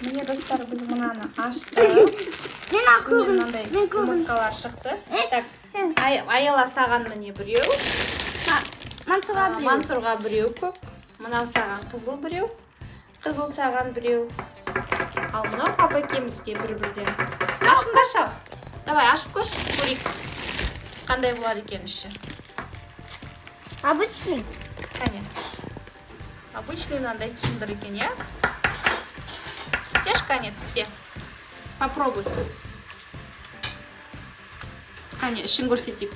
Міне, достар, біз мынаны аштық. Мен Ішінен көгін. мынандай Мен көгін. жұмыртқалар шықты. Так, Сен. Аяла, саған міне біреу. Мансұрға біреу. Мансұрға біреу көк. Мынау саған қызыл біреу. Қызыл саған біреу. Ал мынау папа екеумізге бір бірден. Ашыңдаршы, ал. Давай, ашып көрші, көрейік. Қандай болады екен іші. Обычный. Кәне. Обычный мынандай киндер екен, иә? Тістеші, кәне, тісте. Попробуй. Кәне, ішін көрсетейік.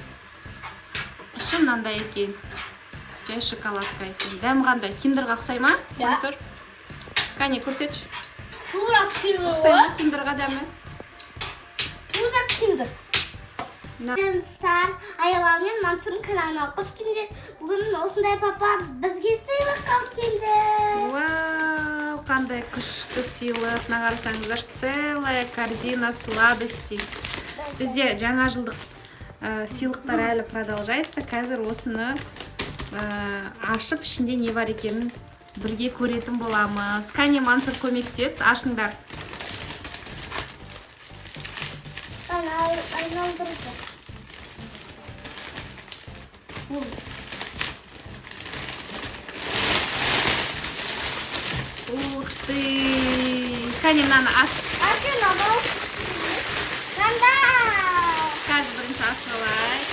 Іші мынандай екен. Жай шоколадка екен. Дәмі қандай? Киндерға ұқсай ма? Да. Мансұр? Кәне, көрсетші. Тура киндер Ұқсай ғой. ма киндерға дәмі? Тура киндер. Мына- Достар, Аяла мен Мансұрдың каналына қош келдіңдер. Бүгін осындай папа бізге сыйлық алып келді. Вау, қандай күшті сыйлық. Мына қарасаңыздаршы, целая корзина сладостей. Бізде жаңа жылдық сыйлықтар әлі продолжается. Қазір осыны ашып, ішінде не бар екенін бірге көретін боламыз. Кәне, Мансұр, көмектес, ашыңдар. Ана айналдырды. Бұл. Ух ты! Кәне, мынаны аш. Әке, мынау. Мынандай. Қазір бірінші ашып алайық.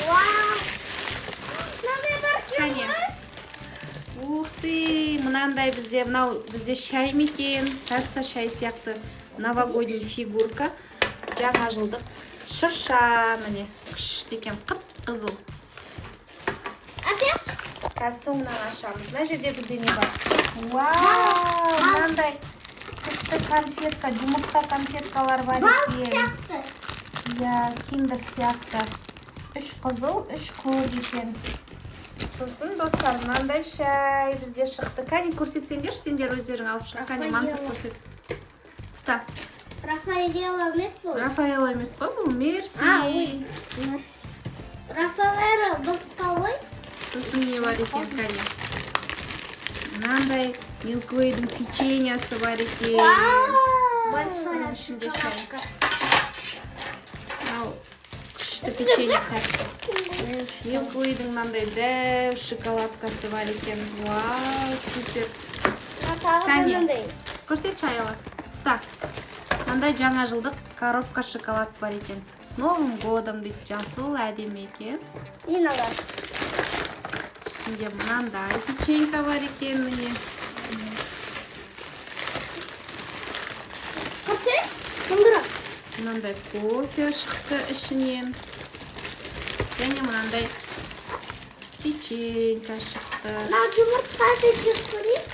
Вау. Мынандай бар екен Кәне. ғой. Ух ты, мынандай бізде, мынау бізде шай ма екен? Кажется, шай сияқты, новогодний фигурка. Жаңа жылдық шырша, міне, күшті екен, қып қызыл. Әке, Қазір соңынан ашамыз. Мына жерде бізде не бар? Вау, мынандай күшті конфетка, жұмыртқа конфеткалар бар балық екен. сияқты. Иә, киндер сияқты. Үш қызыл, үш көк екен. Сосын, достар, мынандай шай бізде шықты. Кәне, көрсетсеңдерші, сендер өздерің алып шық. Кәне, Мансұр, көрсет. Ұста. Рафаэлло емес бұл. Рафаэлло емес қой бұл, Мерси. А, ой. Емес. Рафаэлло басқа ғой. Сосын не бар екен, кәне? Мынандай Милквейдің печеньесі бар екен. Большая Оның ішінде шай. шоколадка. Мынау күшті печенье тәтті. Милквейдің мынандай дәу шоколадкасы бар екен. Вау, супер. Мына тағы да Кәне. мынандай. Көрсетші, Аяла. Ұста. Мынандай жаңа жылдық коробка шоколад бар екен. «С Новым годом» дейді, жасыл, әдемі екен. Мен аламын. Ішінде мынандай печенька бар екен, міне. Көрсе? Мындыра. Мынандай кофе шықты ішінен. Және мынандай печенька шықты. Мына жұмыртқа да жеп көрейік.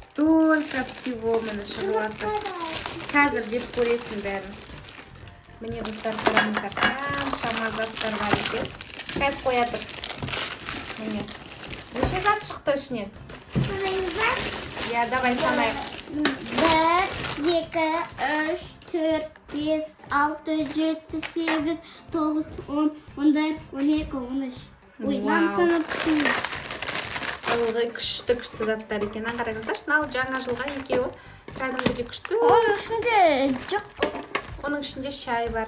Столько всего міне шығып жатыр. Жұмыртқа да. Қазір жеп көресің бәрін. Міне, достар, қараңыздар, қаншама заттар бар екен. Қазір қоя тұр. Міне. Неше зат шықты ішінен? Санаймыз ба? Иә, давай санайық. Бір, екі, үш, төрт, бес, алты, жеті, сегіз, тоғыз, 10, 11, 12, 13. Ой, мынаны Вау. санап біттім. Ылғи күшті күшті заттар екен. Ана қараңыздаршы, мынау жаңа жылға екеуі кәдімгідей күшті. Оның ішінде жоқ қой. Оның ішінде шай бар.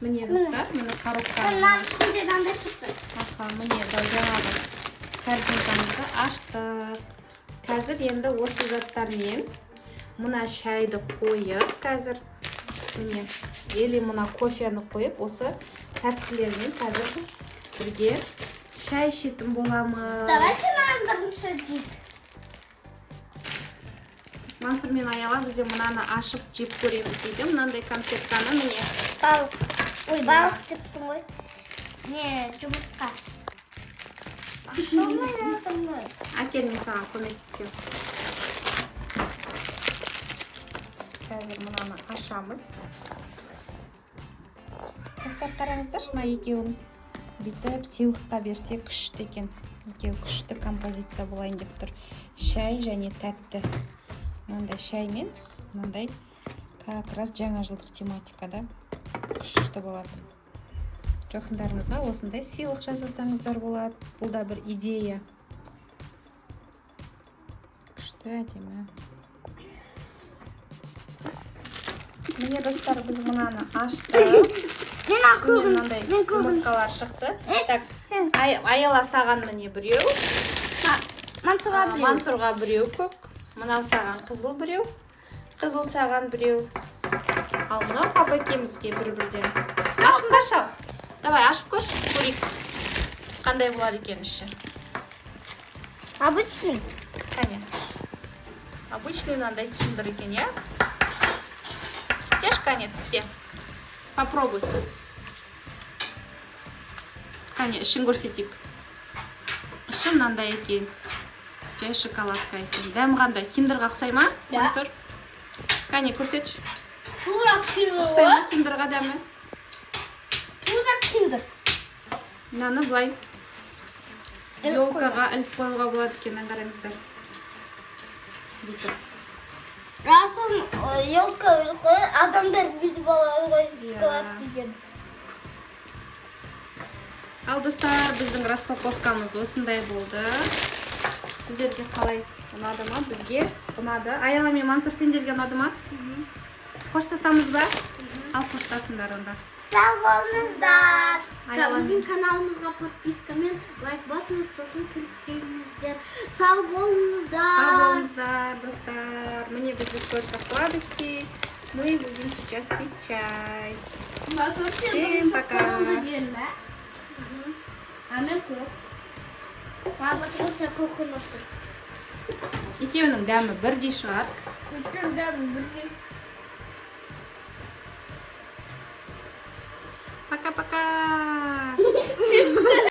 Міне, достар, міне коробка. Мынаның ішінде мынандай шықты. Аха, міне, да, жаңағы корзинкамызды аштық. Қазір енді осы заттармен мына шайды қойып, қазір міне, или мына кофені қойып, осы тәттілермен қазір бірге шай ішетін боламыз. Давайте мынаны бірінші жейік. Мансұр мен Аяла бізде мынаны ашып жеп көреміз дейді. Мынандай конфетканы, міне. Балық. Ой, балық дептім ғой. Не, жұмыртқа. Ашылмай жатырмыз. Әкел, мен саған көмектесемін. Қазір мынаны ашамыз. Достар, қараңыздаршы, мына екеуін бүйтіп сыйлыққа берсе, күшті екен. Екеуі күшті композиция болайын деп тұр. Шай және тәтті. Мынандай шай мен мынандай как раз жаңа жылдық тематикада күшті болады. Жақындарыңызға осындай сыйлық жасасаңыздар болады. Бұл да бір идея. Күшті. Күшті, әдемі. Міне, достар, біз мынаны аштық. Мен Ішінен мынандай Мен көгін. жұмыртқалар шықты. Так, Сен. Аяла, саған міне біреу. Мансұрға біреу. Мансұрға біреу көк. Мынау саған қызыл біреу. Қызыл саған біреу. Ал мынау папа екеумізге бір бірден. Ашыңдаршы, ал. Давай, ашып көрші, көрейік. Қандай болады екен іші. Обычный. Кәне. Обычный мынандай киндер екен, иә? Тістеші, кәне, тісте. Попробуй. Кәне, ішін көрсетейік. Іші мынандай екен. Жай шоколадка екен. Дәмі қандай? Киндерға ұқсай ма? Да. Мансұр? Кәне, көрсетші. Тура киндер Ұқсай ғой. ма киндерға дәмі? Тура киндер. Мынаны былай Іліп елкаға іліп қоюға болады екен, қараңыздар. Бүйтіп. Расым елка қой, адамдар бүйтіп алады ғой, Иә. шоколад деген. Ал, достар, біздің распаковкамыз осындай болды. Сіздерге қалай, ұнады ма? Бізге ұнады. Аяла мен Мансұр, сендерге ұнады ма? Қоштасамыз ба? Ал, қоштасыңдар онда. Сау болыңыздар. Аяла Біздің каналымызға подписка мен лайк басыңыз, сосын тіркеліңіздер. Сау болыңыздар. Сау болыңыздар, достар. Міне, бізде сколько сладостей. Мы будем сейчас пить чай. Всем пока. Қызылды жеймін бе? А мен көк. Маған потому что көк ұнап тұр. Екеуінің дәмі бірдей шығар. Өйткені дәмі бірдей. Пока пока.